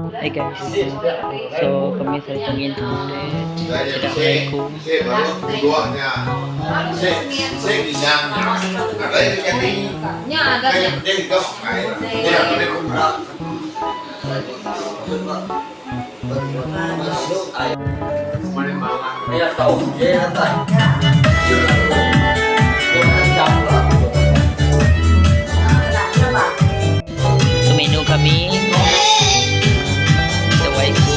Hey guys, so kami sehari tu ngintu sida alai ku. So menu kami dua iku.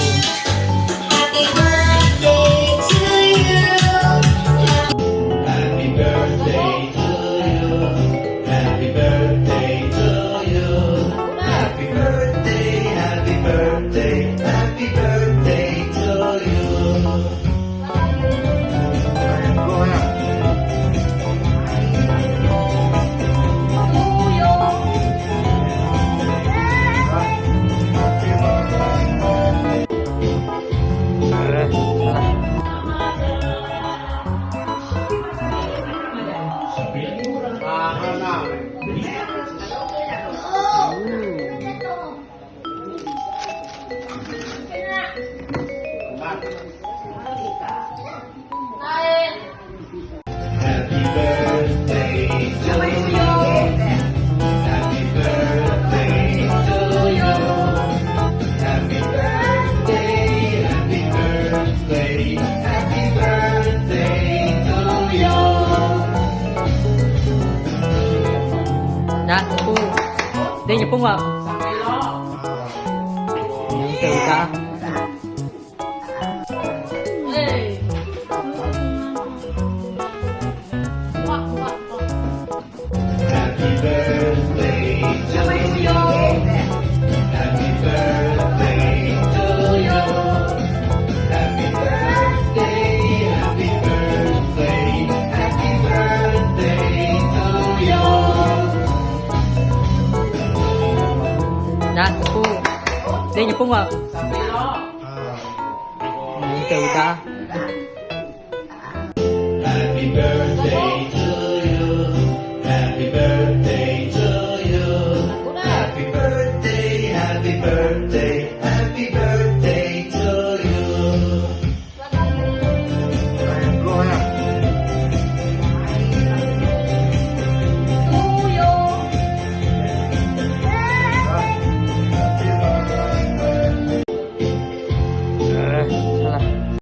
Dah aku. Dia nyepung ah. Yang udah. Dah aku. Dia nyepung ah. Yang udah.